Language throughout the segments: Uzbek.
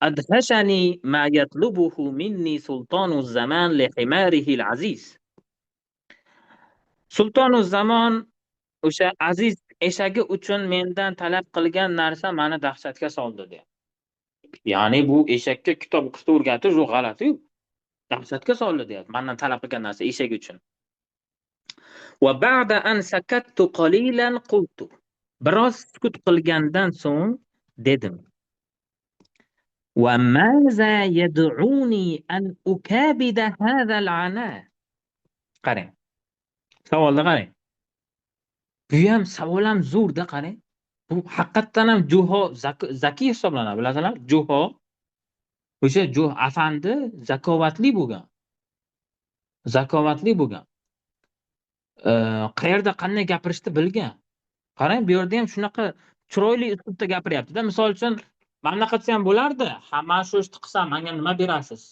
Adhashani ma yatlubuhu minni sultanu zaman li himarihi al-aziz. Sultonu zamon o'sha aziz eshagi uchun mendan talab qilgan narsa meni dahshatga soldi deyapti. Ya'ni bu eshakka kitob o'qishni o'rgatish u g'alati-yu. Dahshatga soldi deyapti. Mendan talab qilgan narsa eshak uchun. Va ba'da an sakattu qalilan qultu. Biroz sukut qilgandan so'ng dedim. Va maza yad'uni an ukabida hadha al-ana. Qarang. Savolni qarang. Bu ham savol ham zo'rda, qarang. Bu haqiqatdan ham Juho zakiy hisoblanadi, bilasizlar? Juho o'sha Juh afandi zakovatli bo'lgan. Zakovatli bo'lgan. Qayerda qanday gapirishni bilgan. Qarang, bu yerda ham shunaqa chiroyli uslubda gapiryapti-da. Misol uchun, mana bunaqa qilsa ham bo'lardi. Ha, men shu ishni qilsam, menga nima berasiz?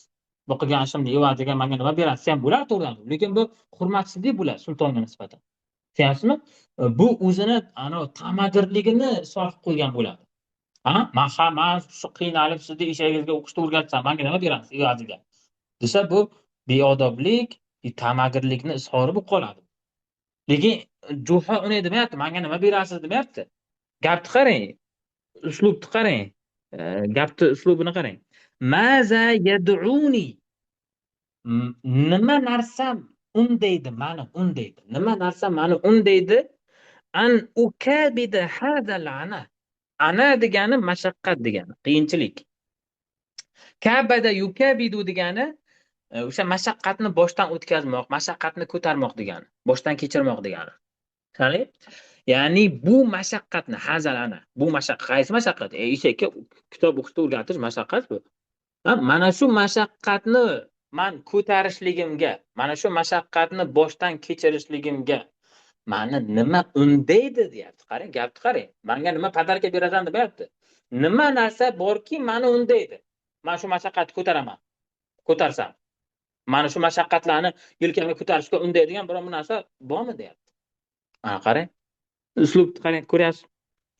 Bu qilgan ishimni evaziga menga nima berasiz? Ham bo'lardi to'g'ridan. Lekin bu hurmatsizlik bo'ladi sultonga nisbatan. Tushunyapsizmi? Bu o'zini ana ta'magirligini solib qo'ygan bo'ladi. Ha, men ha, men shu qiynalib sizni eshagingizga o'qishni o'rgatsam, menga nima berasiz evaziga? Desa, bu beodoblik, ta'magirlikni izhori bo'lib qoladi. Lekin Juho uni demayapti, menga nima berasiz demayapti. Gapni qarang, uslubni qarang. Gapni uslubini qarang. Maza yad'uni. Nima narsa undaydi mani undaydi. Nima narsa mani undaydi? An ukabida hadal ana. Ana degani mashaqqat degani, qiyinchilik. Kabada yukabidu degani o'sha mashaqqatni boshdan o'tkazmoq, mashaqqatni ko'tarmoq degani, boshdan kechirmoq degani. Tushunarli? Ya'ni bu mashaqqatni, hazal ana, bu mashaqqat, qaysi mashaqqat? Eshakka kitob o'qishni o'rgatish mashaqqat bu. Ha, mana shu mashaqqatni man ko'tarishligimga, mana shu mashaqqatni boshdan kechirishligimga mani nima undaydi deyapti. Qarang, gapni qarang. Menga nima подарка berasan demayapti. Nima narsa borki, mani undaydi. Man shu mashaqqatni ko'taraman. Ko'tarsam. Mana shu mashaqqatlarni yelkamga ko'tarishga undaydigan biror bir narsa bormi deyapti. Mana qarang. Uslubni qarang, ko'ryapsiz.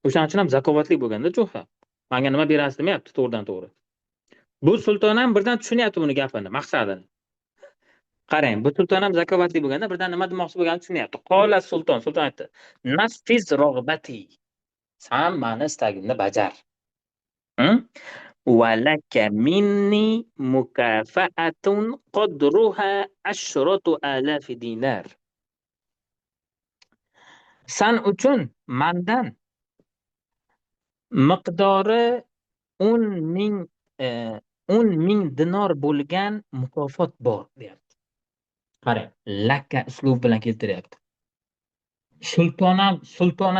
O'shaning uchun ham zakovatli bo'lganda Juho. Menga nima berasiz demayapti to'g'ridan to'g'ri. Bu sulton ham birdan tushunyapti buni gapini, maqsadini. Qarang, bu sulton ham zakovatli bo'lganda birdan nima demoqchi bo'lganini tushunyapti. Qola sulton, sulton aytdi: "Naffiz rog'bati." San mani istagimni bajar. Va laka minni mukafaatun qadruha 10,000 dinar. San uchun mandan miqdori 10,000 dinor bo'lgan mukofot bor deyapti. Qarang, laka uslub bilan keltiryapti. Sulton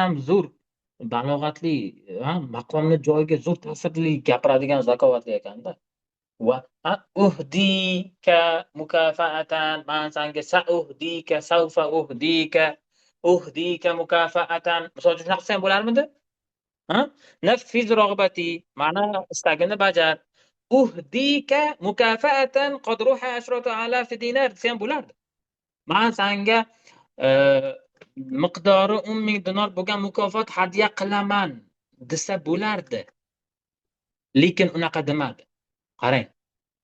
ham zo'r balog'atli, maqomni joyiga zo'r ta'sirli gapiradigan zakovatli ekanda. Va uhdika mukafaatan, man sanga sauhdika, savfa uhdika, uhdika mukafaatan. Misol uchun shunaqa qilsa ham bo'larmidi? Ha? Naffiz rog'bati, mani istagimni bajar. Uhdika mukafaatan qadruha 10,000 dinar desa ham bo'lardi. Man sanga miqdori 10,000 dinor bo'lgan mukofot hadya qilaman desa bo'lardi. Lekin unaqa demadi. Qarang.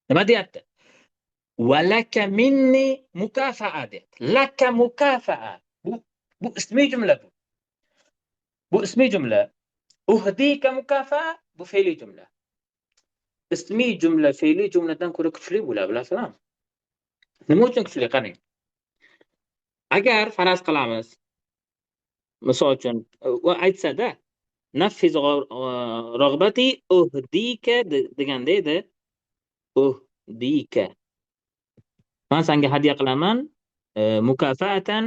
Nima deyapti? Valaka minni mukafa'a deyapti. Laka mukafa'a. Bu ismiy jumla bu. Bu ismiy jumla. Uhdika mukafa'a bu fe'liy jumla. Ismiy jumla fe'liy jumladan ko'ra kuchli bo'ladi, bilasizlarmi? Nima uchun kuchli? Qarang. Agar faraz qilamiz, misol uchun, u aytsa-da, naffiz rog'bati uhdika deganda edi. Uhdika. Man senga hadya qilaman, mukafaatan,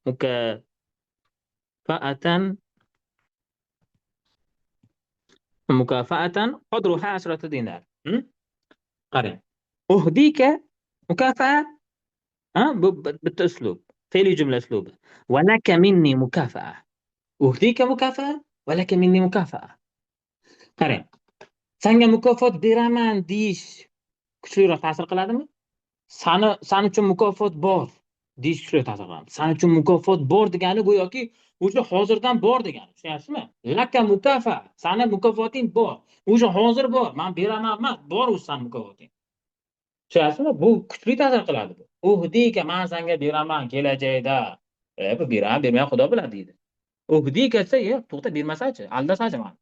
mukafaatan, mukafaatan qadruha 10 dinar. Qarang. Uhdika mukafa'a, ha, bu bitta uslub. Fe'liy jumla uslubi. Va laka minni mukafa'a. Uhdika mukafa'a va laka minni mukafa'a. Qarang. Senga mukofot beraman deyish kuchliroq ta'sir qiladimi? San uchun mukofot bor Deyish kuchli ta'sir qiladi. San uchun mukofot bor degani go'yoki o'sha hozirdan bor degani. Tushunyapsizmi? Laka mukafa. Sani mukofoting bor. O'sha hozir bor. Men beraman emas, bor o'zi sani mukofoting. Tushunyapsizmi? Bu kuchli ta'sir qiladi bu. Uhdika, men senga beraman kelajakda. Bu beraman, bermayman Xudo biladi deydi. Uhdika desa, to'xta, bermasachi, aldasachi mani.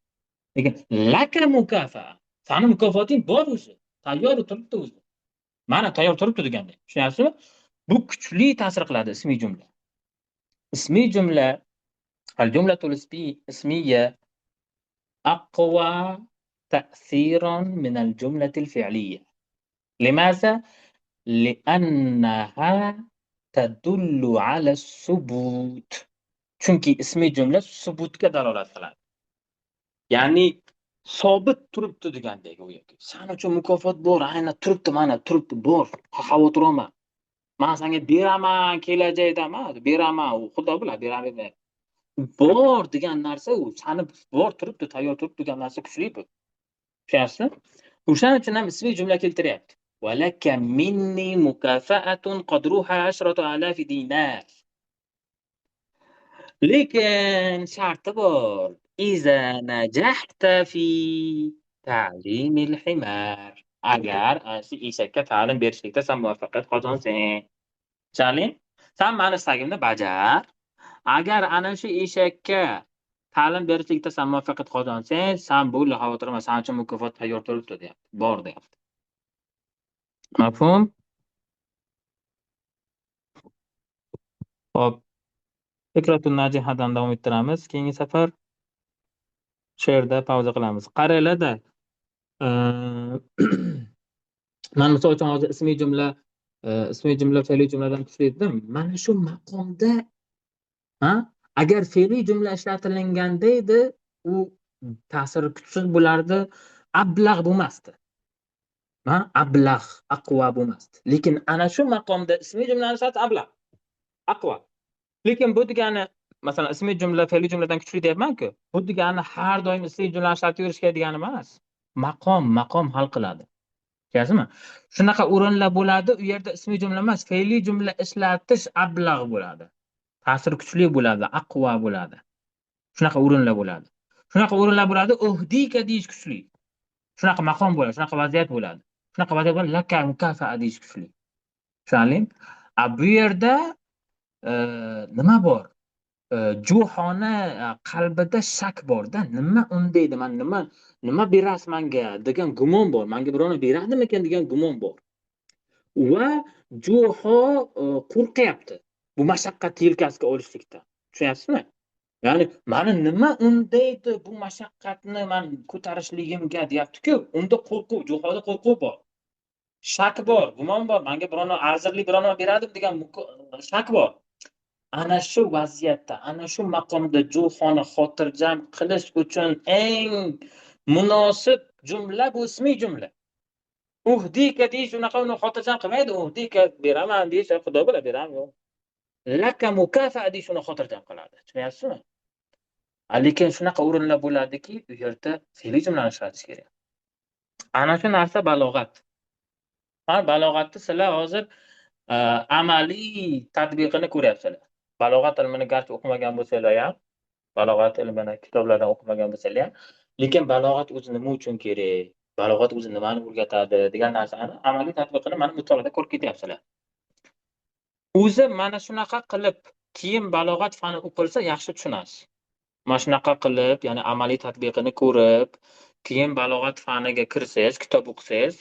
Lekin laka mukafa. Sani mukofoting bor o'zi. Tayyor turibdi o'zi. Mana tayyor turibdi deganda. Tushunyapsizmi? Bu kuchli ta'sir qiladi ismiy jumla. Ismiy jumla al-jumlatul ismiyya aqwa ta'siran min al-jumlatil fi'liyya. Limaza? Li'annaha tadullu ala subut. Chunki ismiy jumla subutga dalolat qiladi. Ya'ni sobit turibdi degandek go'yoki. San uchun mukofot bor, aynan turibdi, mana turibdi, bor. Xavotir olma. Men senga beraman kelajakda emas, beraman, u Xudo biladi, beraman bermayman. Bor degan narsa u sani bor turibdi, tayyor turibdi degan narsa kuchli bu. Tushunyapsizmi? O'shaning uchun ham ismiy jumla keltiryapti. Walaka minni mukafa'atun qadruha 10,000 dinar. Lekin sharti bor. Iza najahta fi ta'limil himar. Agar shu eshakka ta'lim berishlikda sen muvaffaqiyat qozonsang. Tushunarli? Sen mani istagimni bajar. Agar ana shu eshakka ta'lim berishlikda sen muvaffaqiyat qozonsang, sen bo'ldi, xavotir olma, sen uchun mukofot tayyor turibdi deyapti. Bor deyapti. Mafhum? Xo'p. Fikratun najihadan davom ettiramiz. Keyingi safar shu yerda pauza qilamiz. Qaranglar-da, man misol uchun hozir ismiy jumla, fe'liy jumladan kuchli dedim. Mana shu maqomda, agar fe'liy jumla ishlatilganda edi, u ta'siri kuchsiz bo'lardi, ablag'u bo'lmasdi. Ablag'u, aqva bo'lmasdi. Lekin ana shu maqomda ismiy jumlani ishlatish ablag'u, aqva. Lekin bu degani, masalan, ismiy jumla fe'liy jumladan kuchli deyapman-ku. Bu degani har doim ismiy jumlani ishlatib yurish kerak degani emas. Maqom hal qiladi. Tushunyapsizmi? Shunaqa o'rinlar bo'ladi, u yerda ismiy jumla emas, fe'liy jumla ishlatish ablag'u bo'ladi. Ta'sir kuchli bo'ladi, aqva bo'ladi. Shunaqa o'rinlar bo'ladi. Shunaqa o'rinlar bo'ladi, uhdika deyish kuchli. Shunaqa maqom bo'ladi, shunaqa vaziyat bo'ladi. Shunaqa vaziyat bo'ladi, laka mukafa deyish kuchli. Tushunarlimi? Bu yerda nima bor? Juhoni qalbida shak bor-da, nima undaydi, man nima berasiz menga degan gumon bor. Menga birovni beradimikan degan gumon bor. Va Juho qo'rqyapti bu mashaqqat yelkasiga olishlikda. Tushunyapsizmi? Ya'ni mani nima undaydi bu mashaqqatni man ko'tarishligimga deyapti-ku. Unda qo'rquv, Juhoda qo'rquv bor. Shak bor, gumon bor. Menga birovni arzirli birovni beradimi degan shak bor. Ana shu vaziyatda, ana shu maqomda Juhoni xotirjam qilish uchun eng munosib jumla bu ismiy jumla. Uhdika deyish unaqa uni xotirjam qilmaydi. Uhdika beraman deyish, Xudo biladi, beraman yo'q. Laka mukafa deyish uni xotirjam qiladi. Tushunyapsizmi? Lekin shunaqa o'rinlar bo'ladiki, u yerda fe'liy jumlani ishlatish kerak. Ana shu narsa balog'at. Ha, balog'atni sizlar hozir amaliy tatbiqini ko'ryapsizlar. Balog'at ilmini garchi o'qimagan bo'lsanglar ham, balog'at ilmini kitoblardan o'qimagan bo'lsanglar ham, lekin balog'at o'zi nima uchun kerak, balog'at o'zi nimani o'rgatadi degan narsani amaliy tatbiqini mana mutolaada ko'rib ketyapsizlar. O'zi mana shunaqa qilib keyin balog'at fani o'qilsa yaxshi tushunasiz. Mana shunaqa qilib, ya'ni amaliy tatbiqini ko'rib, keyin balog'at faniga kirsangiz, kitob o'qisangiz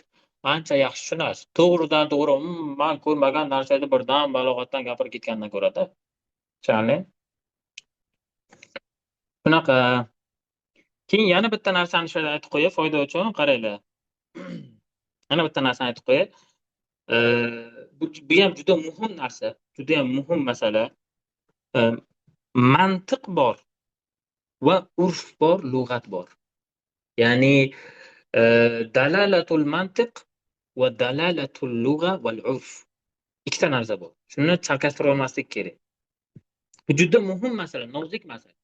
ancha yaxshi tushunasiz. To'g'ridan to'g'ri man ko'rmagan narsani birdan balog'atdan gapirib ketgandan ko'rada. Tushunarli? Shunaqa. Keyin yana bitta narsani shu yerda aytib qo'yay, foyda uchun qaranglar. Yana bitta narsani aytib qo'yay. Bu ham juda muhim narsa, juda ham muhim masala. Mantiq bor va urf bor, lug'at bor. Ya'ni dalalatul mantiq va dalalatul lug'a val urf. Ikkita narsa bor. Shuni chalkashtira olmaslik kerak. Bu juda muhim masala, nozik masala.